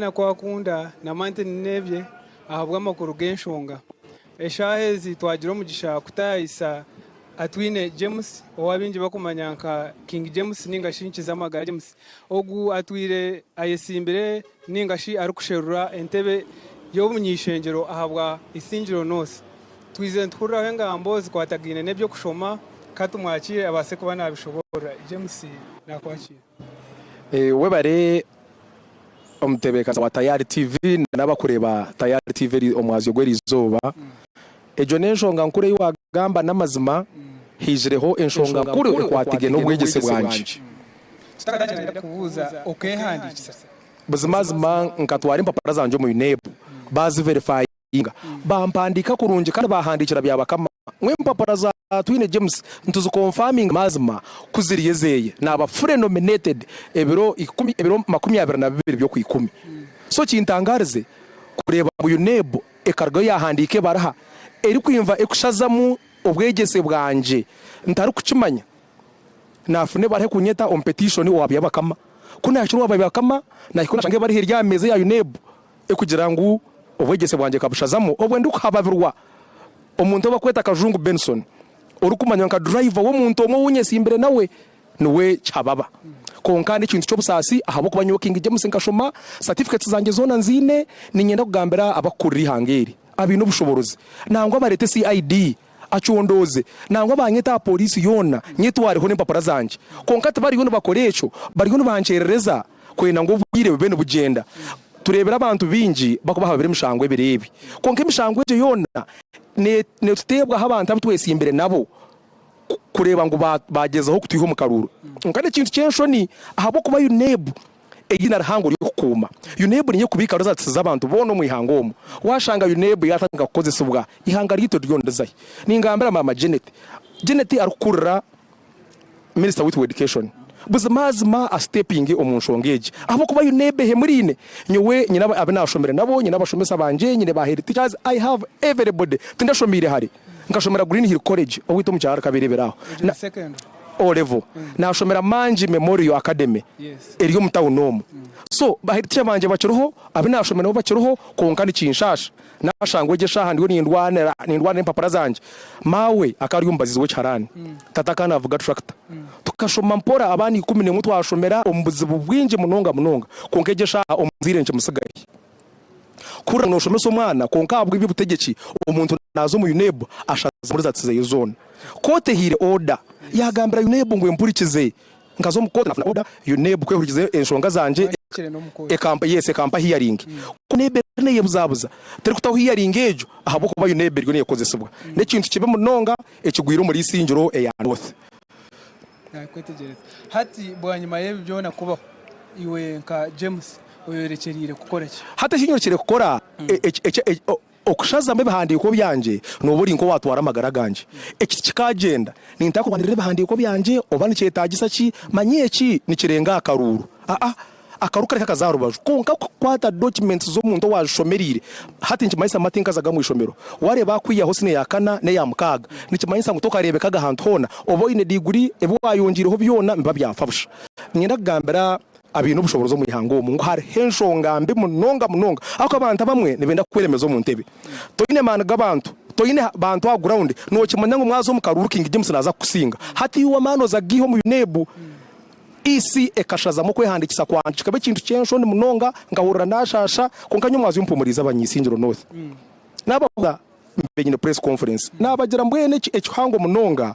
Nakwakunda na Martin Nebye ahabw'amakuru g'enshonga. Eshaaha ezi twagira omugisha kutaayisa Atwine James ou abaingi bakumanya nka King James ninga shi Nkizamagara James. Ogu atwire ayetsimbire ninga shi arikusherura entebe y'obuny'eishengyero ahabwa Isingiro North. Twizire nituhuriraho engambo zikwatagaine n'eby'okushoma, ka tumwakiire abaase kuba naabishoboorora. James naakwakiira. Webare omutebeekanisa wa Tayari TV n'abakureeba Tayari TV omwazyo gw'erizooba. Egyo n'enshonga nkuru ei waagamba n'amazima haijireho enshonga nkuru ekwatigaine n'obwegyese bwangye. Tutakatandikire nenda kubuuza okeehandiikisa? Buzimazima nkatwara empapura zangye omu UNEB baaziverifayinga. Bampandiika kurungi kandi baahandiikira Byabakama ngu empapura za Atwine James nituzikonfaminga mazima ku ziri ezeeye. Naaba fully nominated ebiro ikumi ebiro 22 by'Okwikumi. So kintangaarize kureeba ngu UNEB ekarugayo yaahandiika ebaruha erikwinva ekushazamu obwegyese bwangye ntarikukimanya. Naafuna ebaruha ekunyeta omu petition owa Byabakama. Ku naahikire owa Byabakama naahika nashanga ebaruha eri aha meeza ya UNEB. Ekugira ngu obwegyese bwangye nkabushazamu obwe ndikuhababirwa omuntu ou bakweta Kajungu Benson orikumanywa nka driver w'omuntu omwe ou nyesimbire nawe niwe Kyababa. Kwonka n'ekintu ky'obusaasi ahabw'okuba nyowe King James nkashoma, certificates zangye zoona nziine, niinyenda kugambira abakukurira eihanga eri abaine obushoboorozi nangwa bareete CID acondooze nangwa banyete aha pooriisi yoona nyetwareho n'empapura zangye. Kwonka tibariyo nibakora ekyo, bariyo nibankyerereza kwenda ngu obwire bube nibugyenda. Tureebire abantu baingi barikubahababira emishango ebiro ebi. Kwonka emishango egyo yoona neetuteebwaho abantu abu twesimbire nabo kureeba ngu baagyezaho kutwiha omu karuuru. Kwonka n'ekintu ky'enshoni ahabw'okuba UNEB eiziina rihango ry'okukuuma. UNEB niyo erikubiika results z'abantu boona omu ihanga omu. Waashanga UNEB yaatandika kukozesibwa, eihanga ryaitu ryona rizahi? Ningambira maama Janet. Janet arikukurira Minisita waitu wa Education buzimazima a stepinge omu nshonga egi ahabw'okuba UNEB ehemuriine. Nyowe nyine abu naashomire nabo, nyine abashomesa bangye, nyine ba head teachers, I have everybody. Tindashomiire hare, nkashomera Green Hill College owaitu omu kyaro Kabirebere aho. O level. Naashomera Mangi Memorial Academy eri omu town omu. So ba head teacher bangye bakiriho, abu naashomire nabo bakiriho kwonka nikinshaasha Naashangwa egyo eshaaha ndiyo nindwanira nindwanira empapura zangye. Maawe akaba ari omubaziizi w'ekiharani, tata akaba naavuga turakita. Tukashoma mpora abaana 11 twashomera omu buzibu bwingi munonga munonga. Kwonka egyo eshaaha omuzaire nkimutsigayo. Kuhurira ngu nooshomesa omwana kwonka ahabw'eby'obutegyeki omuntu naaza omu UNEB ashaza results zeye zoona. Kooti ehaire order yaagambira UNEB ngu empurikize. Nkaza omu kooti nafuna order UNEB kwehurikiza enshonga zangye ekampa yes ekampa hearing. Ku UNEB eriyo neyebuzabuza terikutaho hearing egyo ahabw'okuba UNEB eriyo nekozesibwa. N'ekintu kibi munonga ekigwire omuri Isingiro eya North. Nakwetegyereza. Hati bwanyima y'ebi byona kubaho, iwe nka James oyorekyereire kukora ki? Hati eki nyorekyereire kukora, Okushazamu ebihandiiko byangye nooba ori nk'owaatwara amagara gangye. Eki tikikaagyenda. Ninteekwa kurwanirira ebihandiiko byangye oba nikyetaagisa ki? Manya eki nikirenga aha karuuru. Aa, akaruuru kari kakaza aha rubaju. Kwonka kukwata documents z'omuntu owaazishomereire, hati nikimanyisa mati nkazaga omu ishomero. Waareeba akwihaho siniya ya kana n'eya mukaaga, nikimanyisa ngu tokareebekaga ahantu hoona. Oba oine diguri, ebi waayongyeireho byona nibiba byafa busha. Niinyenda kugambira. Abaine obushoboorozi omu ihanga omu ngu hariho enshonga mbi munonga munonga ahakuba abantu abamwe nibenda kukweremeza omu ntebe. Toine maani g'abantu, toine bantu aha ground, nokimanya ngu mwaza omu karuuru King James naaza kukusinga. Hati iwe amaani oza kugaiha omu UNEB, EC ekashazamu okwehandiikisa kwangye kikaba ekintu ky'enshoni munonga nkahurira naashaasha kwonka nyowe mwazyo mpumuriize abany'Isingiro North. Naababuuza mbe nyine press conference naabagira mbwenu eki ekihango munonga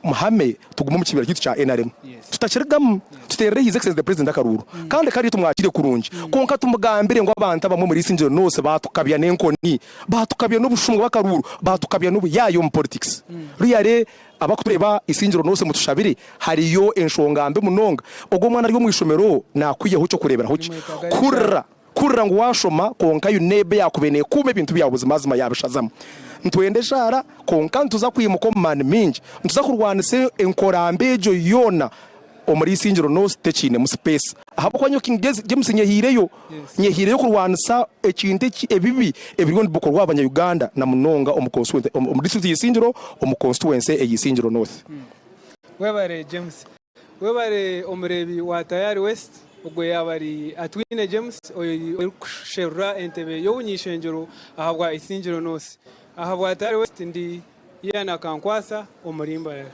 muhame tugume omu kibiina kyaitu kya nrm tutakirigamu tuteerere His Excellency the President akaruuru kandi kariyo tumwakiire kurungi kwonka tumugambire ngu abantu abamwe omuri Isingiro North baatukabya n'enkoni baatukabya n'obushuma bw'akaruuru baatukabya n'obuyaayi omu politics really abakutureeba Isingiro North mutushabire hariyo enshonga mbi munonga ogwo omwana ari omu ishomero naakwihaho ky'okureeberaho ki kuhurira Kuhurira ngu waashoma kwonka UNEB yaakubaire neekuuma ebintu byawe buzimazima yaabishazamu. Nitwenda eshaara kwonka nituza kwimuka omu maani maingi. Nituza kurwanisa enkora mbi egyo yoona omuri Isingiro North tekiinemu space ahabw'okuba nyowe King James nyehiireyo. Nyehiireyo kurwanisa ekintu eki ebibi ebiriyo nibikorwa aha banya-Uganda na munonga omu constituency omu district ya Isingiro omu constituency eya Isingiro North. Webare James. Webare omureebi wa Tayari West. Ogwo yaaba ari Atwine James orikusherura entebe y'obuny'ishengyero ahabwa Isingiro North. Ahabwa Tare West ndi Ian Akankwasa omuri Mbarara.